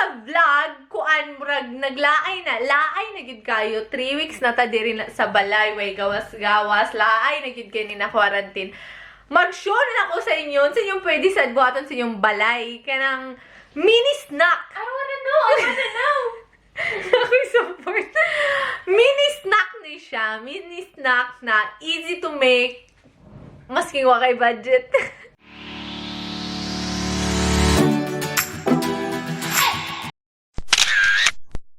sa vlog, kuan murag naglaay na, laay na gid kayo. 3 weeks na ta diri na sa balay, way gawas-gawas, laay na gid kayo ni na quarantine. Mag-show na ako sa inyo, sa inyong pwede sa buhaton sa inyong balay kanang mini snack. I wanna know! I wanna know! Ako'y support. Mini snack ni siya. Mini snack na easy to make. Maski wa kay budget.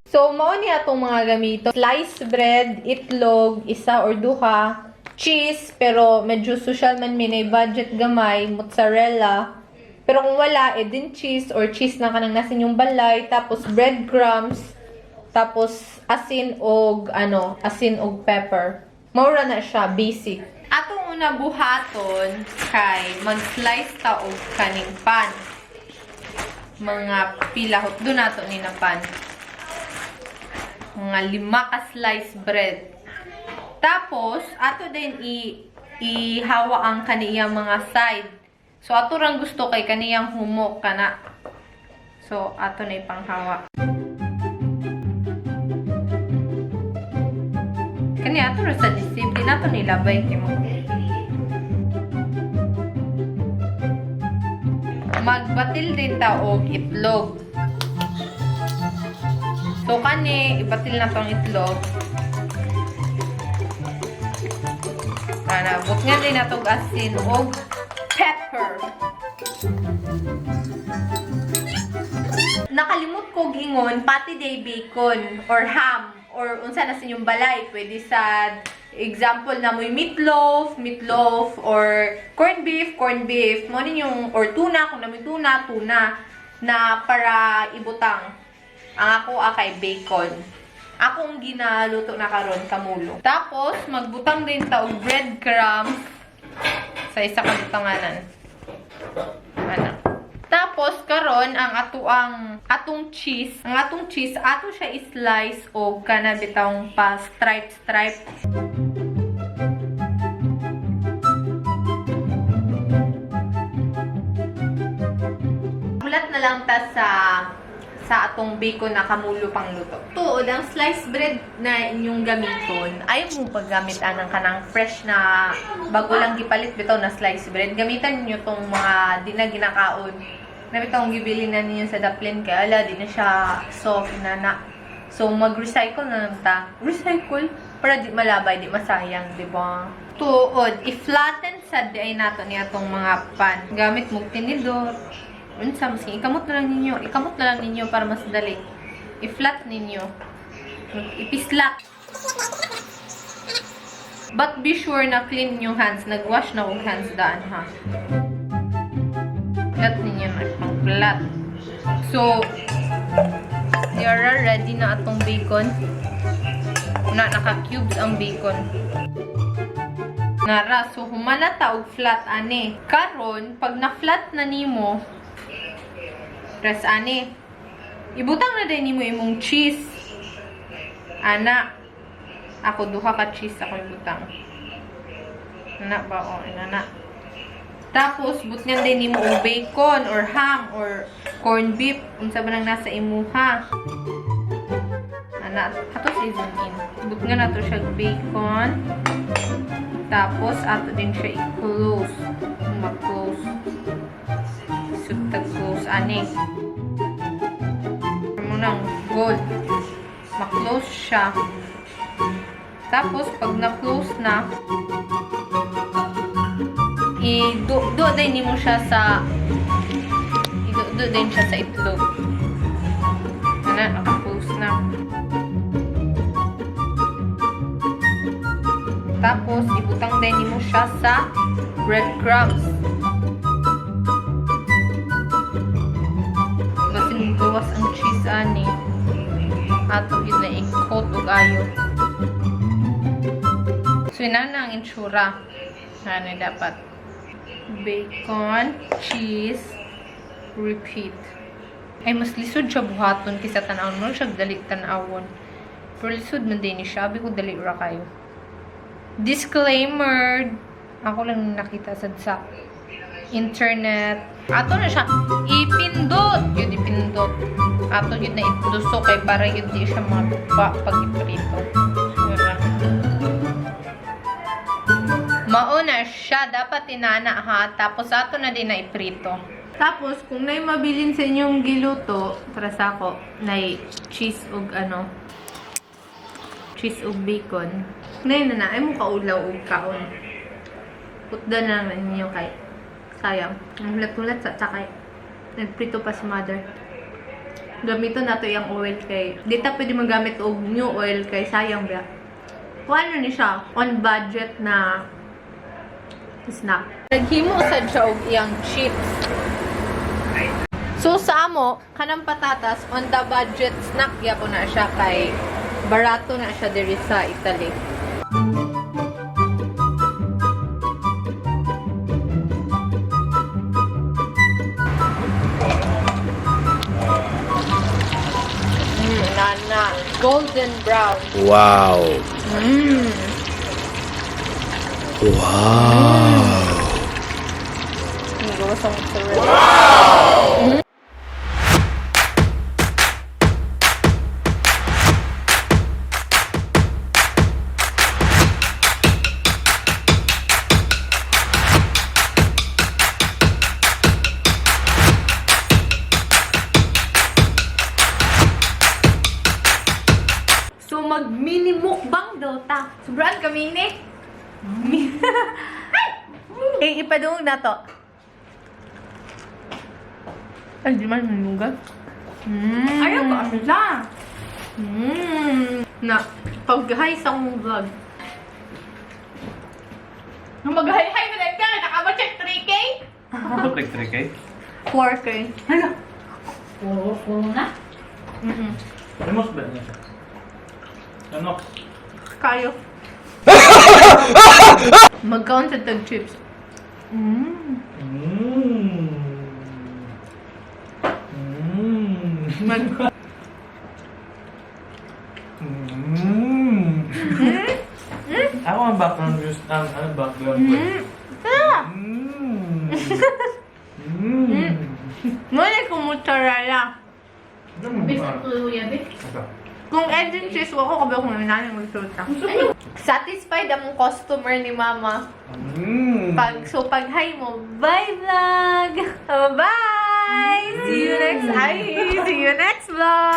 So, mao ni atong mga gamito. Sliced bread, itlog, isa or duha, cheese, pero medyo social man mi na budget gamay, mozzarella. Pero kung wala, eh din cheese or cheese na kanang nasa inyong balay, tapos breadcrumbs, tapos asin og ano, asin og pepper. Maura na siya, basic. Atong una buhaton kay mag-slice ta og kaning pan. Mga pila hutdo nato ni na pan. Mga 5 ka slice bread. Tapos, ato din ihawa ang kaniyang mga side. So, ato rang gusto kay kaniyang humok kana. So, ato na ipanghawa. Kani ato ra sa disip, di nato nilabay kay mo. Magbatil din ta og itlog. So, kani, ibatil na tong itlog. Ana, butngan din na tong asin og pepper. Nakalimot ko gingon, pati day bacon or ham or unsa na sa inyong balay. Pwede sa example na mo'y meatloaf, meatloaf or corned beef, corned beef. Mo ninyong or tuna, kung namoy tuna, tuna na para ibutang. Ang ako akay bacon. Akong ginaluto na karon kamulo. Tapos magbutang din ta og breadcrumbs sa isa ka butanganan. Ana. Tapos karon ang atuang atong cheese, ang atong cheese ato siya i-slice og kana bitawng pa stripe stripe. Hulat na lang ta sa atong bacon na kamulo pang luto. Tuod, ang sliced bread na inyong gamiton, ayaw mo paggamit anang kanang fresh na bago lang gipalit bitaw na sliced bread. Gamitan niyo tong mga di na ginakaon. Na bitawng gibili na ninyo sa Daplin kay ala di na siya soft na na. So mag-recycle na lang ta. Recycle para di malabay, di masayang, di ba? Tuod, i-flatten sad di ay nato niya tong mga pan. Gamit mo tinidor. Unsa maski ikamot na lang ninyo. Ikamot na lang ninyo para mas dali. I-flat ninyo. Ipislat. But be sure na clean yung hands. Nag-wash na og hands daan ha. Flat ninyo na pang flat. So, yara ready na atong bacon. Na naka-cubes ang bacon. Nara, so humana ta og flat ani. Karon, pag na-flat na nimo, press ani. Ibutang na din nimo imong cheese. Ana. Ako duha ka cheese ako ibutang. Ana ba o ana. Tapos butngan din nimo og bacon or ham or corned beef unsa ba nang nasa imuha. Ana, ato season in. Butngan nato siya bacon. Tapos ato din siya i-close. Ma-close. Sutag close ani. Munang gold. Ma-close siya. Tapos pag na-close na, i-do din nimo siya sa i-do din siya sa itlog. Ana, naka-close na. Tapos ibutang din nimo siya sa breadcrumbs. Basin gawas ang cheese ani. Ato gyud na i-coat og ayo. So ina na ang itsura. Ano dapat? Bacon, cheese, repeat. Ay, mas lisod siya buhaton kaysa tan-awon. Mo siya dali tan-awon. Pero lisod man din siya. Abi ko dali ra kayo. Disclaimer! Ako lang nakita sad sa internet. Ato na siya. Ipindot! Yun, ipindot. Ambot. Ato yun na ituso kay para yun di siya magupa pag iprito. Diba? Mauna siya, dapat inana ha. Tapos ato na din na iprito. Tapos, kung nay mabilin sa inyong giluto, para sa ako, nay cheese ug ano, cheese ug bacon. Nay na na, ay mo kaulaw ug kaon. Putda na naman ninyo kay sayang. Ang hulat-hulat sa tsakay. Nagprito pa si mother. Gamiton nato yung oil kay di ta pwede magamit og new oil kay sayang ba. Kung ano ni siya, on budget na snack. Naghimo sad siya og iyang chips. So sa amo, kanang patatas on the budget snack gyapon na siya kay barato na siya diri sa Italy. Nana, golden brown. Wow. Wow. Ang gawas ang mozzarella. So, mag mini mukbang daw ta. Sobrang kami ni. Eh, ipadungog na to. Ay, di man manugat. Ayaw ko siya. Na, pag-hi sa akong vlog. Nung mag-hi-hi na lang ka, nakaba-check 3K? Abot like 3K? 4K. Ano? Oo, full na. Limos ba niya siya? Ano? Kayo. Magkaon sa tag chips. Mag Ako ang background music, ang ano, background voice. Muna kung mozzarella. Ano mo ba? Ito. Kung egg and cheese, wako kabi akong nanay magsulta. Satisfied ang customer ni mama. Pag, so pag hi mo, bye vlog! Bye! See you next, ay, see you next vlog!